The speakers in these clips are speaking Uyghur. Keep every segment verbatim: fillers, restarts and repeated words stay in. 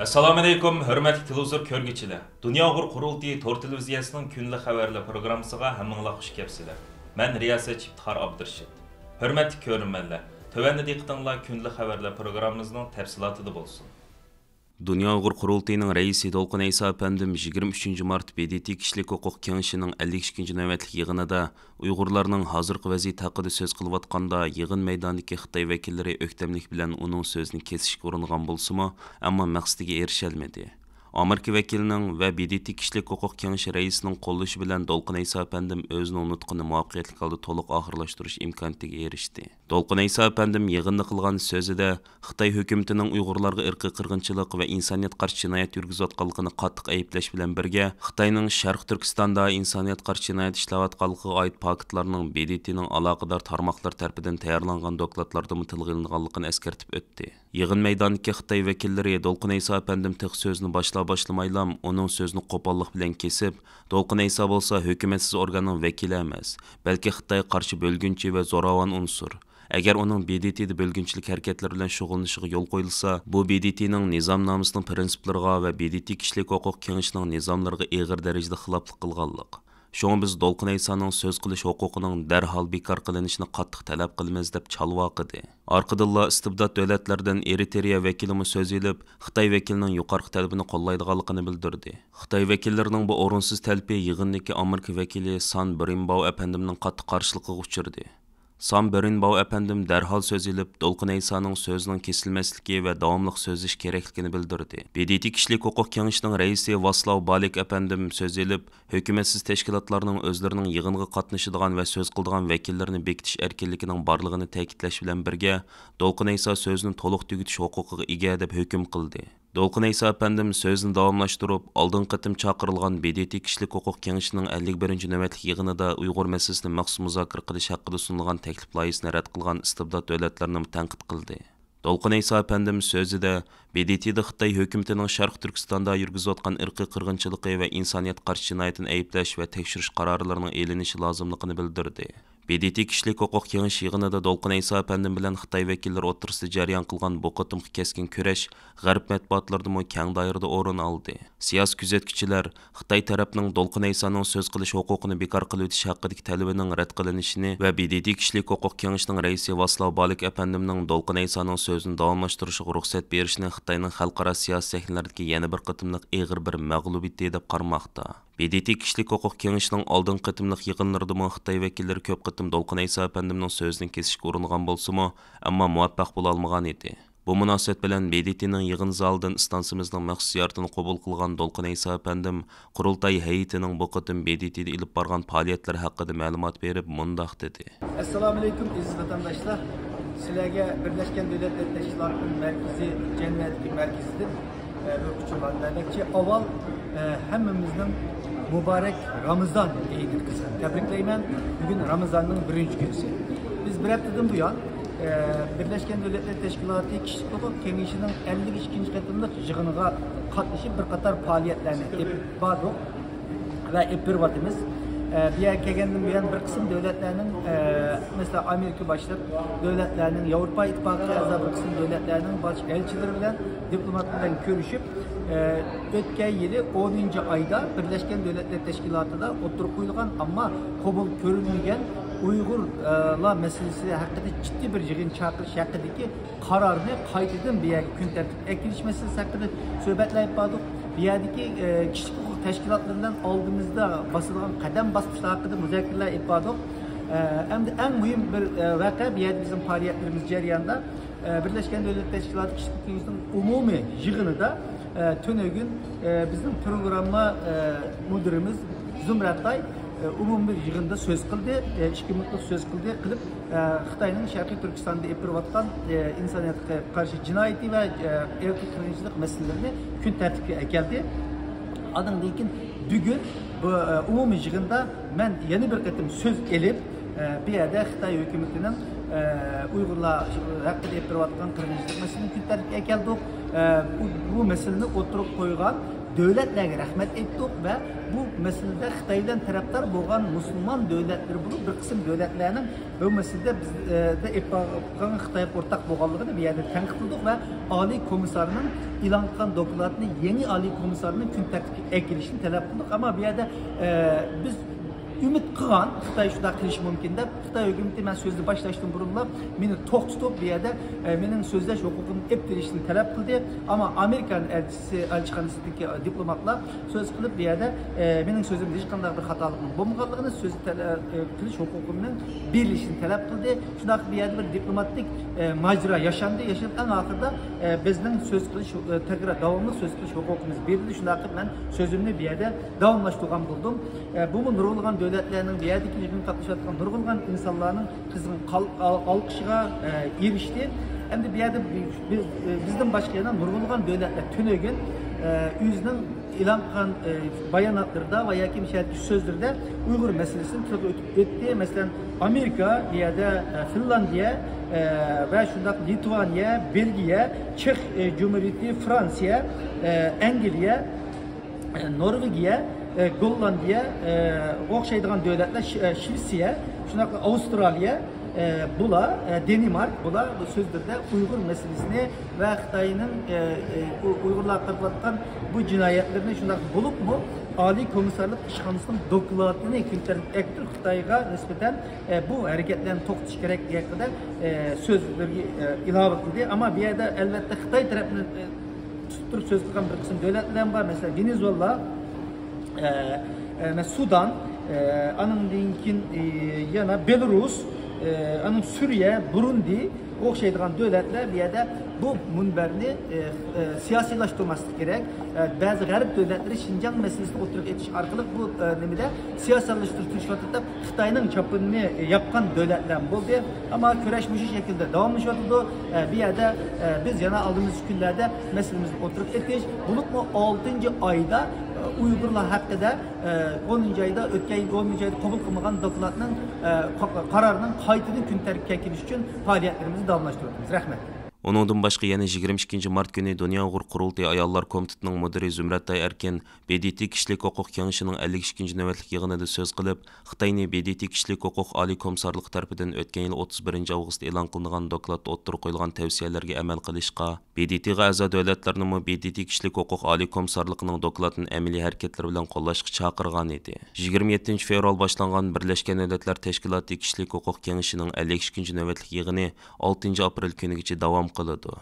ئەسسالامۇئەلەيكۇم، ھۆرمەتلىك تېلېۋىزور كۆرگۈچىلەر! دۇنيا ئۇيغۇر قۇرۇلتىيى تور تېلېۋىزىيەسىنىڭ كۈندىلىك خەۋەرلەر پروگراممىسىغا ھەممىڭلار خۇش كەپسىلەر. مەن رىياسەتچى ئىپتىخار ئابدۇرېشىت. ھۆرمەتلىك كۆرۈرمەنلەر، تۆۋەندە دىققىتىڭلار كۈندىلىك خەۋەرلەر پروگراممىمىزنىڭ تەپسىلاتىدا بولسۇن. دۇنيا ئۇيغۇر قۇرۇلتىيىنىڭ رەئىسى دولقۇن ئەيسا ئەپەندىم يىگىرمە ئۈچىنچى مارت ب د ت كىشىلىك ھوقۇق كېڭىشىنىڭ ئەللىك ئىككىنچى نۆۋەتلىك يىغىنىدا ئۇيغۇرلارنىڭ ھازىرقى ۋەزىيىتى ھەققىدە سۆز قىلىۋاتقاندا، يىغىن مەيدانىدىكى خىتاي ۋەكىللىرى ئۆكتەملىك بىلەن ئۇنىڭ سۆزىنى كېسىشكە ئۇرۇنغان بولسىمۇ، ئەمما مەقسىتىگە ئېرىشەلمىدى. ئامېرىكا ۋەكىلىنىڭ ۋە ب د ت كىشىلىك ھوقۇق كېڭىشى رەئىسىنىڭ قوللىشى بىلەن دولقۇن ئەيسا ئەپەندىم ئۆزىنىڭ نۇتقىنى مۇۋەپپەقىيەتلىك ھالدا تولۇق ئاخىرلاشتۇرۇش ئىمكانىيىتىگە ئېرىشتى. دولقۇن ئەيسا ئەپەندىم يىغىندا قىلغان سۆزىدە، خىتاي ھۆكۈمىتىنىڭ ئۇيغۇرلارغا ئىرقىي قىرغىنچىلىق ۋە ئىنسانىيەتكە قارشى جىنايەت يۈرگۈزۈۋاتقانلىقىنى قاتتىق ئەيىبلەش بىلەن بىرگە، خىتاينىڭ شەرقىي تۈركىستاندا ئىنسانىيەتكە قارشى جىنايەت ئىشلەۋاتقانلىقىغا ئائىت پاكىتلارنىڭ ب د ت نىڭ ئالاقىدار تارماقلىرى تەرىپىدىن تەييارلانغان دوكلاتلاردىمۇ تىلغا ئېلىنغانلىقىنى ئەسكەرتىپ ئۆتتى. يىغىن مەيدانىدىكى خىتاي ۋەكىللىرى دولقۇن ئەيسا ئەپەندىم تېخى سۆزىنى باشلار-باشلىمايلا، ئۇنىڭ سۆزىنى قوپاللىق بىلەن كېسىپ، دولقۇن ئەيسا بولسا ھۆكۈمەتسىز ئورگاننىڭ ۋەكىلى ئەمەس، بەلكى خىتايغا قارشى بۆلگۈنچى ۋە زوراۋان ئۇنسۇر. ئەگەر ئۇنىڭ ب د ت دا بۆلگۈنچىلىك ھەرىكەتلىرى بىلەن شۇغۇللىنىشىغا يول قويۇلسا، بۇ ب د ت نىڭ نىزامنامىسىنىڭ پىرىنسىپلىرىغا ۋە ب د ت كىشىلىك ھوقۇق كېڭىشىنىڭ نىزاملىرىغا ئېغىر دەرىجىدە خىلاپلىق قىلغانلىق. شۇڭا بىز دولقۇن ئەيسانىڭ سۆز قىلىش ھوقۇقىنىڭ دەرھال بىكار قىلىنىشىنى قاتتىق تەلەپ قىلىمىز، دەپ چالۋاقىدى. ئارقىدىنلا ئىستىبدات دۆلەتلەردىن ئېرىترېيە ۋەكىلىمۇ سۆز ئېلىپ، خىتاي ۋەكىلىنىڭ يۇقىرىقى تەلىپىنى قوللايدىغانلىقىنى بىلدۈردى. خىتاي ۋەكىللىرىنىڭ بۇ ئورۇنسىز تەلىپى يىغىندىكى ئامېرىكا ۋەكىلى سان بىرېنباۋ ئەپەندىمنىڭ قاتتىق قارشىلىقىغا ئۇچرىدى. سان بېرنباۋ ئەپەندىم دەرھال سۆز ئېلىپ، دولقۇن ئەيسانىڭ سۆزىنىڭ كېسىلمەسلىكى ۋە داۋاملىق سۆزلىشىش كېرەكلىكىنى بىلدۈردى. ب د ت كىشىلىك ھوقۇق كېڭىشىنىڭ رەئىسى ۋاسلاۋ بالىك ئەپەندىم سۆز ئېلىپ، ھۆكۈمەتسىز تەشكىلاتلارنىڭ ئۆزلىرىنىڭ يىغىنغا قاتنىشىدىغان ۋە سۆز قىلىدىغان ۋەكىللىرىنى بېكىتىش ئەركىنلىكىنىڭ بارلىقىنى تەكىتلەش بىلەن بىرگە، دولقۇن ئەيسا سۆزىنى تولۇق تۈگىتىش ھوقۇقىغا ئىگە، دەپ ھۆكۈم قىلدى. دولقۇن ئەيسا ئەپەندىم سۆزىنى داۋاملاشتۇرۇپ، ئالدىنقى قېتىم چاقىرىلغان ب د ت كىشىلىك ھوقۇق كېڭىشىنىڭ ئەللىك بىرىنچى نۆۋەتلىك يىغىنىدا ئۇيغۇر مەسىلىسىنى مەخسۇس مۇزاكىرە قىلىش ھەققىدە سۇنۇلغان تەكلىپ لايىھىسىنى رەت قىلغان ئىستىبدات دۆلەتلىرىنىمۇ تەنقىد قىلدى. دولقۇن ئەيسا ئەپەندىم سۆزىدە، ب د ت دا خىتاي ھۆكۈمىتىنىڭ شەرقىي تۈركىستاندا يۈرگۈزۈۋاتقان ئىرقىي قىرغىنچىلىقى ۋە ئىنسانىيەتكە قارشى جىنايىتىنى ئەيىبلەش ۋە تەكشۈرۈش قارارلىرىنىڭ ئېلىنىشى لازىملىقىنى بىلدۈردى. ب د ت كىشىلىك ھوقۇق كېڭىشى يىغىنىدا دولقۇن ئەيسا ئەپەندىم بىلەن خىتاي ۋەكىللىرى ئوتتۇرىسىدا جەريان قىلغان بۇ قېتىمقى كەسكىن كۈرەش غەرب مەتبۇئاتلىرىدىمۇ كەڭ دائىرىدە ئورۇن ئالدى. سىياسىي كۆزەتكۈچىلەر خىتاي تەرەپنىڭ دولقۇن ئەيسانىڭ سۆز قىلىش ھوقۇقىنى بىكار قىلىۋېتىش ھەققىدىكى تەلىپىنىڭ رەت قىلىنىشىنى ۋە ب د ت كىشىلىك ھوقۇق كېڭىشىنىڭ رەئىسى ۋاسلاۋ بالىك ئەپەندىمنىڭ دولقۇن ئەيسانىڭ سۆزىنى داۋاملاشتۇرۇشىغا رۇخسەت بېرىشىنى خىتاينىڭ خەلقئارا سىياسىي سەھنىلەردىكى يەنە بىر قېتىملىق ئېغىر بىر مەغلۇبىيىتى دەپ قارىماقتا. ب د ت كىشىلىك ھوقۇق كېڭىشىنىڭ ئالدىنقى قېتىملىق يىغىنلىرىدىمۇ خىتاي ۋەكىللىرى كۆپ قېتىم دولقۇن ئەيسا ئەپەندىمنىڭ سۆزىنى كېسىشكە ئۇرۇنغان بولسىمۇ، ئەمما مۇۋەپپەق بولالمىغان ئىدى. بۇ مۇناسىۋەت بىلەن ب د ت نىڭ يىغىن زالىدىن ئىستانسىمىزنىڭ مەخسۇس زىيارىتىنى قوبۇل قىلغان دولقۇن ئەيسا ئەپەندىم قۇرۇلتاي ھەيئىتىنىڭ بۇ قېتىم ب د ت دا ئېلىپ بارغان پائالىيەتلىرى ھەققىدە مەلۇمات بېرىپ، مۇنداق دېدى. ئەسسالامۇئەلەيكۇم، ئەزىز ۋەتەنداشلار! سىلەرگە بىرلەشكەن دۆلەتلەر تەشكىلاتىنىڭ مەركىزى جەننەتتىكى مەركىزىدىن، ئە، بىر ئۇچۇر بەرمەكچى. ئاۋۋال، ئە، ھەممىمىزنىڭ مۇبارەك رامىزان ئېيىنى قىلسۇن تەبرىكلەيمەن. بۈگۈن رامىزاننىڭ بىرىنچى كۈنى. بىز بىر ھەپتىدىن بۇيان، ئە، بىرلەشكەن دۆلەتلەر تەشكىلاتى كىشىلىك ھوقۇق كېڭىشىنىڭ ئەللىك ئىككىنچى قېتىملىق يىغىنىغا قاتنىشىپ، بىر قاتار پائالىيەتلەرنى ئېلىپ باردۇق ۋە ئېلىپ بېرىۋاتىمىز. ئە، بۇ يەرگە كەلگەندىن بۇيان بىر قىسىم دۆلەتلەرنىڭ، ئە، مەسىلەن، ئامېرىكا باشلىق دۆلەتلەرنىڭ، ياۋروپا ئىتتىپاقىغا ئەزا بىر قىسىم دۆلەتلەرنىڭ باش ئەلچىلىرى بىلەن، دىپلوماتلار بىلەن كۆرۈشۈپ، ئە، ئۆتكەن يىلى ئونىنچى ئايدا بىرلەشكەن دۆلەتلەر تەشكىلاتىدا ئوتتۇرىغا قويۇلغان، ئەمما قوبۇل كۆرۈلمىگەن ئۇيغۇرلار مەسىلىسى ھەققىدە جىددىي بىر يىغىن چاقىرىش ھەققىدىكى قارارنى قايتىدىن بۇ يەرگە كۈن تەرتىپكە ئەكېلىش مەسىلىسى ھەققىدە سۆھبەتلەر ئېلىپ باردۇق. بۇ يەردىكى، ئە، كىشىلىك ھوقۇق تەشكىلاتلىرى بىلەن ئالدىمىزدا باسىدىغان قەدەم باسقۇچلار ھەققىدە مۇزاكىرىلەر ئېلىپ باردۇق. ئە، ئەمدى ئەڭ مۇھىم بىر، ئە، ۋەقە بۇ يەردە بىزنىڭ پائالىيەتلىرىمىز جەريانىدا، ئە، بىرلەشكەن دۆلەتلەر تەشكىلاتى كىشىلىك كېڭىشىنىڭ ئومۇمىي يىغىنىدا، ئە، تۈنۈگۈن، ئە، بىزنىڭ پروگرامما، ئە، مۇدىرىمىز زۇمرەت ئاي، ئە، ئومۇمىي بىر يىغىندا سۆز قىلدى، ئە، ئىككى مىنۇتلۇق سۆز قىلدى، قىلىپ، ئە، خىتاينىڭ شەرقىي تۈركىستاندا ئېلىپ بېرىۋاتقان، ئە، ئىنسانىيەتكە قارشى جىنايىتى ۋە، ئە، ئىرقىي قىرغىنچىلىق مەسىلىلىرىنى كۈن تەرتىپكە ئەكەلدى. ئاندىن كېيىن بۈگۈن بۇ، ئە، ئومۇمىي يىغىندا مەن يەنە بىر قېتىم سۆز ئېلىپ، ئە، بۇ يەردە خىتاي ھۆكۈمىتىنىڭ، ئە، ئۇيغۇرلار ھەققىدە ئېلىپ بېرىۋاتقان قىرغىنچىلىق مەسىلىسىنى كۈن تەرتىپكە ئەكەلدۇق. ئە، بۇ، بۇ مەسىلىنى ئوتتۇرىغا قويغان دۆلەتلەرگە رەھمەت ئېيتتۇق ۋە بۇ مەسىلىدە خىتاي بىلەن تەرەپدار بولغان مۇسۇلمان دۆلەتلىرى بولۇپ، بىر قىسىم دۆلەتلەرنىڭ بۇ مەسىلىدە بىز، ئە، دە ئېلىپ بارغان خىتايغا ئورتاق بولغانلىقىنى بۇ يەردە تەنقىدلىدۇق ۋە ئالىي كومىسسارنىڭ ئېلان قىلغان دوكلاتىنى يېڭى ئالىي كومىسسارنىڭ كۈن تەرتىپكە ئەكىرىشىنى تەلەپ قىلدۇق. ئەمما بۇ يەردە، ئە، بىز ئۈمىد قىلغان خىتاي شۇنداق قىلىشى مۇمكىن دەپ، خىتاي ھۆكۈمىتى مەن سۆزنى باشلاشتىن بۇرۇنلا مېنى توختىتىپ، بۇ يەردە، ئە، مېنىڭ سۆزلەش ھوقۇقۇمنى ئېلىپ بېرىشنى تەلەپ قىلدى. ئەمما ئامېرىكا ئەلچىسى، ئەلچىخانىسىدىكى دىپلوماتلار سۆز قىلىپ، بۇ يەردە، ئە، مېنىڭ سۆزۈمدە ھېچقانداق بىر خاتالىقنىڭ بولمىغانلىقىنى، سۆز تەلە-، ئە، قىلىش ھوقۇقۇمنىڭ بېرىلىشىنى تەلەپ قىلدى. شۇنداق بۇ يەردە بىر دىپلوماتىك، ئە، ماجىرا ياشاندى. ياشىنىپ، ئەڭ ئاخىرىدا، ئە، بىزنىڭ سۆز قىلىش، ئە، تەكرار داۋاملىق سۆز قىلىش ھوقۇقىمىز بېرىلدى. شۇنداق قىلىپ، مەن سۆزۈمنى بۇ يەردە داۋاملاشتۇرغان بولدۇم. ئە، بۇمۇ نۇرغۇنلىغان دۆلەتلەرنىڭ بۇ يەردىكى يىغىنغا قاتنىشىۋاتقان نۇرغۇنلىغان ئىنسانلارنىڭ قىزغىن قال-، ئال-، ئالقىشىغا، ئە، ئېرىشتى. ئەمدى بۇ يەردە بىز، بىز، ئە، بىزدىن باشقا يەنە نۇرغۇنلىغان دۆلەتلەر تۈنۈگۈن، ئە، ئۆزىنىڭ ئېلان قىلغان، ئە، باياناتلىرىدا ۋە ياكى مۇشۇ يەردىكى سۆزلىرىدە ئۇيغۇر مەسىلىسىنى تىلغا ئۆتۈپ ئۆتتى. مەسىلەن، ئامېرىكا، بۇ يەردە، ئە، فىنلاندىيە، ئە، ۋە شۇنداق لىتۋانىيە، بېلگىيە، چېخ، ئە، جۇمھۇرىيىتى، فرانسىيە، ئە، ئەنگلىيە، نورۋېگىيە، ئە، گوللاندىيە، ئە، ئوخشايدىغان دۆلەتلەر، ش-، ئە، شىۋېتسىيە، شۇنداقلا ئاۋسترالىيە، ئە، بۇلار، ئە، دېنمارك، بۇلار بۇ سۆزلىرىدە ئۇيغۇر مەسىلىسىنى ۋە خىتاينىڭ، ئە، ئە، ئۇ-، ئۇيغۇرلارغا قىلىۋاتقان بۇ جىنايەتلىرىنى، شۇنداق بولۇپمۇ ئالىي كومىسسارلىق ئىشخانىسىنىڭ دوكلاتىنى كۈن تەرتىپكە ئەكىرىپ، خىتايغا نىسبەتەن، ئە، بۇ ھەرىكەتلەرنى توختىتىش كېرەكلىكى ھەققىدە، ئە، سۆزلىرىگە، ئە، ئىلاۋە قىلدى. ئەمما بۇ يەردە، ئەلۋەتتە، خىتاي تەرەپنى، ئە، تۇتۇپ تۇرۇپ سۆز قىلغان بىر قىسىم دۆلەتلەر بار. مەسىلەن، ۋېنېزۇېلا، ئە، ئە، سۇدان، ئە، ئانىڭدىن كېيىن، ئى، يەنە بېلارۇس، ئە، ئانىڭ سۈرىيە، بۇرۇندى ئوخشايدىغان دۆلەتلەر بۇ يەردە بۇ مۇنبەرنى، ئە، ئە، سىياسىيلاشتۇرماسلىق كېرەك. ئە، بەزى غەرب دۆلەتلىرى شىنجاڭ مەسىلىسىنى ئوتتۇرىغا ئېتىش ئارقىلىق بۇ، ئە، نېمىدە سىياسىيلاشتۇرۇش تىرىشىۋاتىدۇ دەپ خىتاينىڭ چاپىنىنى ياپقان دۆلەتلەر بولدى. ئەمما كۈرەش مۇشۇ شەكىلدە داۋاملىشىۋاتىدۇ. ئە، بۇ يەردە، ئە، بىز يەنە ئالدىمىزدىكى كۈنلەردە مەسىلىمىزنى ئوتتۇرىغا ئېتىش، بولۇپمۇ ئالتىنچى ئايدا، ئە، ئۇيغۇرلار ھەققىدە، ئە، ئونىنچى ئايدا، ئۆتكەن يىل ئونىنچى ئايدا قوبۇل قىلمىغان دوكلاتنىڭ، ئە، قا-، قارارنىڭ قايتىدىن كۈن تەرتىپكە كېلىشى ئۈچۈن پائالىيەتلىرىمىزنى داۋاملاشتۇرىۋاتىمىز. رەھمەت. ئۇنىڭدىن باشقا، يەنە يىگىرمە ئىككىنچى مارت كۈنى دۇنيا ئۇيغۇر قۇرۇلتىيى ئاياللار كومىتېتىنىڭ مۇدىرى زۇمرەت ئەركىن ب د ت كىشىلىك ھوقۇق كېڭىشىنىڭ ئەللىك ئىككىنچى نۆۋەتلىك يىغىنىدا سۆز قىلىپ، خىتاينى ب د ت كىشىلىك ھوقۇق ئالىي كومىسسارلىقى تەرىپىدىن ئۆتكەن يىل ئوتتۇز بىرىنچى ئاۋغۇستتا ئېلان قىلىنغان دوكلاتتا ئوتتۇرىغا قويۇلغان تەۋسىيەلەرگە ئەمەل قىلىشقا، ب د ت غا ئەزا دۆلەتلەرنىمۇ ب د ت كىشىلىك ھوقۇق ئالىي كومىسسارلىقىنىڭ دوكلاتىنى ئەمەلىي ھەرىكەتلىرى بىلەن قوللاشقا چاقىرغان ئىدى. يىگىرمە يەتتىنچى فېۋرال باشلانغان بىرلەشكەن دۆلەتلەر تەشكىلاتى كىشىلىك ھوقۇق كېڭىشىنىڭ ئەللىك ئىككىنچى نۆۋەتلىك يىغىنى ئالتىنچى ئاپرېل كۈنىگىچە داۋام قىلىدۇ.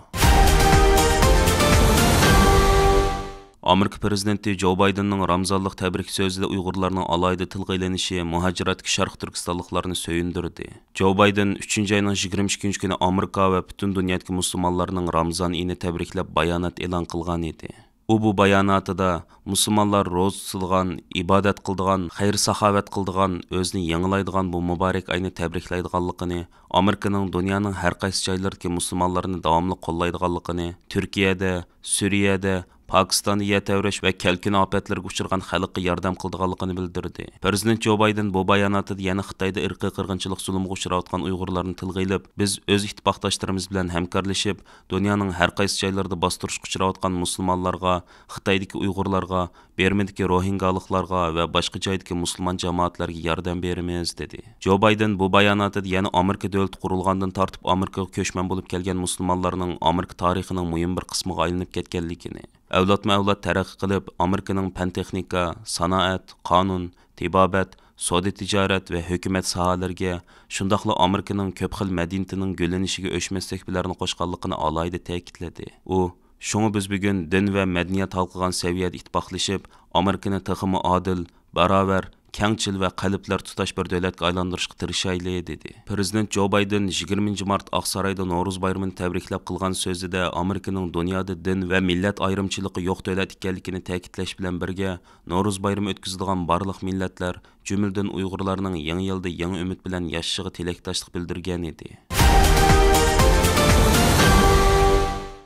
ئامېرىكا پىرېزىدېنتى جو بايدېننىڭ رامزانلىق تەبرىك سۆزىدە ئۇيغۇرلارنىڭ ئالاھىدە تىلغا ئېلىنىشى مۇھاجىرەتتىكى شەرقىي تۈركىستانلىقلارنى سۆيۈندۈردى. جو بايدېن ئۈچىنچى ئاينىڭ يىگىرمە ئىككىنچى كۈنى ئامېرىكا ۋە پۈتۈن دۇنيادىكى مۇسۇلمانلارنىڭ رامزان ئېيىنى تەبرىكلەپ بايانات ئېلان قىلغان ئىدى. ئۇ بۇ باياناتىدا مۇسۇلمانلار روزا تۇتىدىغان، ئىبادەت قىلىدىغان، خەير-ساخاۋەت قىلىدىغان، ئۆزىنى يېڭىلايدىغان بۇ مۇبارەك ئاينى تەبرىكلەيدىغانلىقىنى، ئامېرىكىنىڭ دۇنيانىڭ ھەر قايسى جايلىرىدىكى مۇسۇلمانلارنى داۋاملىق قوللايدىغانلىقىنى، تۈركىيەدە، سۈرىيەدە، پاكىستاندا يەر تەۋرەش ۋە كەلكۈن ئاپەتلىرىگە ئۇچرىغان خەلققە ياردەم قىلىدىغانلىقىنى بىلدۈردى. پىرېزىدېنت جو بايدېن بۇ باياناتىدا يەنە خىتايدا ئىرقىي قىرغىنچىلىق زۇلۇمىغا ئۇچراۋاتقان ئۇيغۇرلارنى تىلغا ئېلىپ، بىز ئۆز ئىتتىپاقداشلىرىمىز بىلەن ھەمكارلىشىپ، دۇنيانىڭ ھەر قايسى جايلىرىدا باستۇرۇشقا ئۇچراۋاتقان مۇسۇلمانلارغا، خىتايدىكى ئۇيغۇرلارغا، بىرمىدىكى روھىنگالىقلارغا ۋە باشقا جايدىكى مۇسۇلمان جامائەتلەرگە ياردەم بېرىمىز، دېدى. جو بايدېن بۇ باياناتىدا يەنە ئامېرىكا دۆلىتى قۇرۇلغاندىن تارتىپ ئامېرىكىغا كۆچمەن بولۇپ كەلگەن مۇسۇلمانلارنىڭ ئامېرىكا تارىخىنىڭ مۇھىم بىر قىسمىغا ئايلىنىپ كەتكەنلىكىنى، ئەۋلادمۇ ئەۋلاد تەرەققىي قىلىپ، ئامېرىكىنىڭ پەن-تېخنىكا، سانائەت، قانۇن، تېبابەت، سودا-تىجارەت ۋە ھۆكۈمەت ساھەلىرىگە، شۇنداقلا ئامېرىكىنىڭ كۆپ خىل مەدەنىيىتىنىڭ گۈللىنىشىگە ئۆچمەس تۆھپىلەرنى قوشقانلىقىنى ئالاھىدە تەكىتلىدى. ئۇ، شۇڭا بىز بۈگۈن دىن ۋە مەدەنىيەت ھالقىغان سەۋىيەدە ئىتتىپاقلىشىپ، ئامېرىكىنى تېخىمۇ ئادىل، باراۋەر، كەڭچىل ۋە قەلبلەر تۇتاش بىر دۆلەتكە ئايلاندۇرۇشقا تىرىشايلى، دېدى. پىرېزىدېنت جو بايدېن يىگىرمىنچى مارت ئاقسارايدا نورۇز بايرىمىنى تەبرىكلەپ قىلغان سۆزىدە ئامېرىكىنىڭ دۇنيادا دىن ۋە مىللەت ئايرىمچىلىقى يوق دۆلەت ئىكەنلىكىنى تەكىتلەش بىلەن بىرگە، نورۇز بايرىمى ئۆتكۈزىدىغان بارلىق مىللەتلەر، جۈملىدىن ئۇيغۇرلارنىڭ يېڭى يىلدا يېڭى ئۈمىد بىلەن ياشىشىغا تىلەكداشلىق بىلدۈرگەن ئىدى.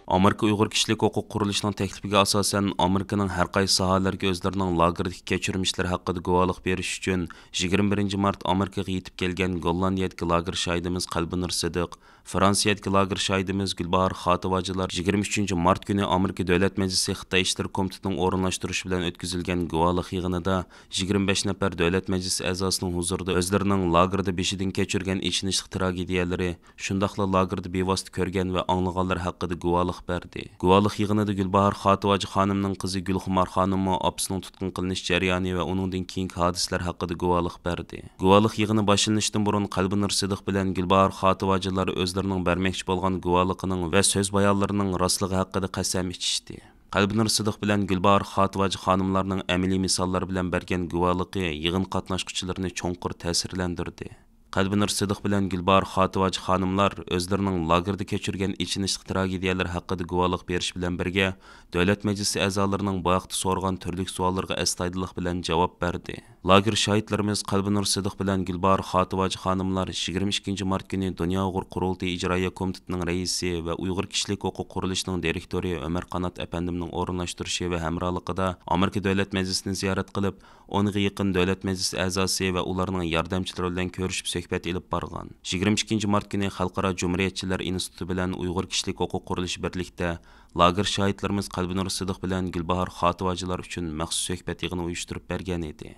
ئامېرىكا ئۇيغۇر كىشىلىك ھوقۇق قۇرۇلۇشىنىڭ تەكلىپىگە ئاساسەن، ئامېرىكىنىڭ ھەر قايسى ساھەلەرگە ئۆزلىرىنىڭ لاگېردىكى كەچۈرمىشلىرى ھەققىدە گۇۋاھلىق بېرىش ئۈچۈن، يىگىرمە بىرىنچى مارت ئامېرىكىغا يېتىپ كەلگەن گوللاندىيەدىكى لاگېر شاھىتىمىز قەلبىنۇر سىدىق، فرانسىيەدىكى لاگېر شاھىتىمىز گۈلباھار خاتىۋاجىلار يىگىرمە ئۈچىنچى مارت كۈنى ئامېرىكا دۆلەت مەجلىسى خىتاي ئىشلىرى كومىتېتىنىڭ ئورۇنلاشتۇرۇشى بىلەن ئۆتكۈزۈلگەن گۇۋاھلىق يىغىنىدا يىگىرمە بەش نەپەر دۆلەت مەجلىسى ئەزاسىنىڭ ھۇزۇرىدا ئۆزلىرىنىڭ لاگېردا بېشىدىن كەچۈرگەن ئېچىنىشلىق تراگېدىيەلىرى، شۇنداقلا لاگېردا بىۋاسىتە كۆرگەن ۋە ئاڭلىغانلىرى ھەققىدە گۇۋاھلىق بەردى. گۇۋاھلىق يىغىنىدا گۈلباھار خاتىۋاجى خانىمنىڭ قىزى گۈلخۇمار خانىممۇ ئاپىسىنىڭ تۇتقۇن قىلىنىش جەريانى ۋە ئۇنىڭدىن كېيىنكى ھادىسىلەر ھەققىدە گۇۋاھلىق بەردى. گۇۋاھلىق يىغىنى باشلىنىشتىن بۇرۇن قەلبىنۇر سىدىق بىلەن گۈلباھار خاتىۋاجىلار ئۆزلىرىنىڭ بەرمەكچى بولغان گۇۋاھلىقىنىڭ ۋە سۆز بايانلىرىنىڭ راستلىقى ھەققىدە قەسەم ئىچىشتى. قەلبىنۇر سىدىق بىلەن گۈلباھار خاتىۋاجى خانىملارنىڭ ئەمەلىي مىساللار بىلەن بەرگەن گۇۋاھلىقى يىغىن قاتناشقۇچىلىرىنى چوڭقۇر تەسىرلەندۈردى. قەلبىنۇر سىدىق بىلەن گۈلباھار خاتىۋاجى خانىملار ئۆزلىرىنىڭ لاگېردا كەچۈرگەن ئېچىنىشلىق تراگېدىيەلىرى ھەققىدە گۇۋاھلىق بېرىش بىلەن بىرگە، دۆلەت مەجلىسى ئەزالىرىنىڭ بۇ ھەقتە سورىغان تۈرلۈك سوئاللىرىغا ئەستايىدىللىق بىلەن جاۋاب بەردى. لاگېر شاھىتلىرىمىز قەلبىنۇر سىدىق بىلەن گۈلباھار خاتىۋاجى خانىملار يىگىرمە ئىككىنچى مارت كۈنى دۇنيا ئۇيغۇر قۇرۇلتىيى ئىجرائىيە كومىتېتىنىڭ رەئىسى ۋە ئۇيغۇر كىشىلىك ھوقۇق قۇرۇلۇشىنىڭ دىرېكتورى ئۆمەر قانات ئەپەندىمنىڭ ئورۇنلاشتۇرۇشى ۋە ھەمراھلىقىدا ئامېرىكا دۆلەت مەجلىسىنى زىيارەت قىلىپ، ئونغا يېقىن دۆلەت مەجلىسى ئەزاسى ۋە ئۇلارنىڭ ياردەمچىلىرى بىلەن كۆرۈشۈپ سۆھبەت ئېلىپ بارغان. يىگىرمە ئىككىنچى مارت كۈنى خەلقئارا جۇمھۇرىيەتچىلەر ئىنستىتۇتى بىلەن ئۇيغۇر كىشىلىك ھوقۇق قۇرۇلۇشى بىرلىكتە لاگېر شاھىتلىرىمىز قەلبىنۇر سىدىق بىلەن گۈلباھار خاتىۋاجىلار ئۈچۈن مەخسۇس سۆھبەت يىغىنى ئۇيۇشتۇرۇپ بەرگەن ئىدى.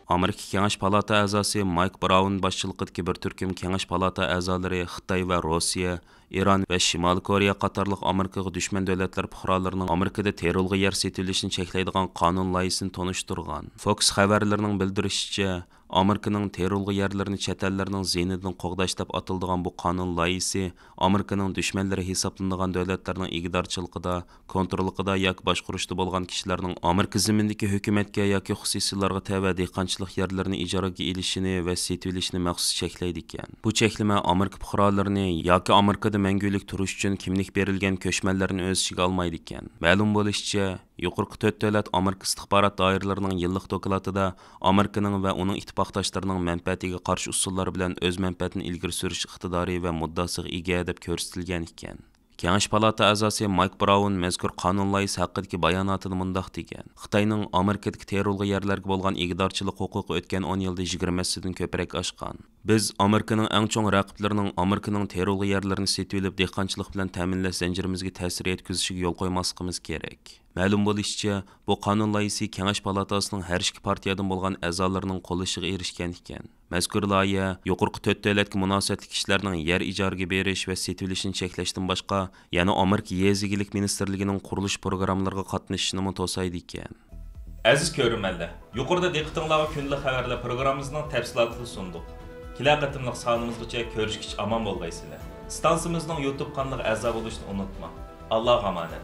ئامېرىكا كېڭەش پالاتا ئەزاسى مايك براۋۇن باشچىلىقىدىكى بىر تۈركۈم كېڭەش پالاتا ئەزالىرى خىتاي ۋە روسىيە، ئىران ۋە شىمالىي كورېيە قاتارلىق ئامېرىكىغا دۈشمەن دۆلەتلەر پۇقرالىرىنىڭ ئامېرىكىدا تېررورغا يەر سېتىۋېلىشىنى چەكلەيدىغان قانۇن لايىھىسىنى تونۇشتۇرغان. فوكس خەۋەرلىرىنىڭ بىلدۈرۈشىچە، ئامېرىكىنىڭ تېررورغا يەرلىرىنى چەت ئەللەرنىڭ زىيىنىدىن قوغداش دەپ ئاتىلىدىغان بۇ قانۇن لايىھىسى ئامېرىكىنىڭ دۈشمەنلىرى ھېسابلىنىدىغان دۆلەتلەرنىڭ ئىگىدارچىلىقىدا، كونتروللۇقىدا ياكى باشقۇرۇشىدا بولغان كىشىلەرنىڭ ئامېرىكا زېمىنىدىكى ھۆكۈمەتكە ياكى خۇسۇسىيلارغا تەۋە دېھقانچىلىق يەرلىرىنى ئىجارىگە ئېلىشىنى ۋە سېتىۋېلىشىنى مەخسۇس چەكلەيدىكەن. بۇ چەكلىمە ئامېرىكا پۇقرالىرىنى ياكى ئامېرىكىدا مەڭگۈلۈك تۇرۇش ئۈچۈن كىملىك بېرىلگەن كۆچمەنلەرنى ئۆز ئىچىگە ئالمايدىكەن. مەلۇم بولۇشىچە، يۇقىرىقى تۆت دۆلەت ئامېرىكا ئىستىخبارات دائىرىلىرىنىڭ يىللىق دوكلاتىدا ئامېرىكىنىڭ ۋە ئۇنىڭ ئىتتىپاقداشلىرىنىڭ مەنپەئەتىگە قارشى ئۇسۇللار بىلەن ئۆز مەنپەئەتىنى ئىلگىرى سۈرۈش ئىقتىدارى ۋە مۇددىئاسىغا ئىگە دەپ كۆرسىتىلگەن ئىكەن. كېڭەش پالاتا ئەزاسى مايك براۋۇن مەزكۇر قانۇن لايىھىسى ھەققىدىكى باياناتىدا مۇنداق دېگەن: خىتاينىڭ ئامېرىكىدىكى تېررورلۇق يەرلەرگە بولغان ئىگىدارچىلىق ھوقۇقى ئۆتكەن ئون يىلدا يىگىرمە ھەسسىدىن كۆپرەك ئاشقان. بىز ئامېرىكىنىڭ ئەڭ چوڭ رەقىبلىرىنىڭ ئامېرىكىنىڭ تېررورغا يەرلىرىنى سېتىۋېلىپ، دېھقانچىلىق بىلەن تەمىنلەش زەنجىرىمىزگە تەسىر يەتكۈزۈشىگە يول قويماسلىقىمىز كېرەك. مەلۇم بولۇشىچە، بۇ قانۇن لايىھىسى كېڭەش پالاتاسىنىڭ ھەر ئىككى پارتىيەدىن بولغان ئەزالىرىنىڭ قوللىشىغا ئېرىشكەن ئىكەن. مەزكۇر لايىھە يۇقىرىقى تۆت دۆلەتكە مۇناسىۋەتلىك كىشىلەرنىڭ يەر ئىجارىگە بېرىش ۋە سېتىۋېلىشىنى چەكلەشتىن باشقا، يەنە ئامېرىكا يېزا ئىگىلىك مىنىستىرلىكىنىڭ قۇرۇلۇش پروگراممىلىرىغا قاتنىشىشىنىمۇ توسايدىكەن. ئەزىز كۆرۈرمەنلەر، يۇقىرىدا دىققىتىڭلارغا كۈندىلىك خەۋەرلەر پروگراممىمىزنىڭ تەپسىلاتىنى سۇندۇق. كېلەر قېتىملىق سانىمىزغىچە كۆرۈشكىچە ئامان بولغايسىلەر. ئىستانسىمىزنىڭ يۇتۇب قانىلىغا ئەزا بولۇشنى ئۇنتۇماڭ. ئاللاغا ئامانەت.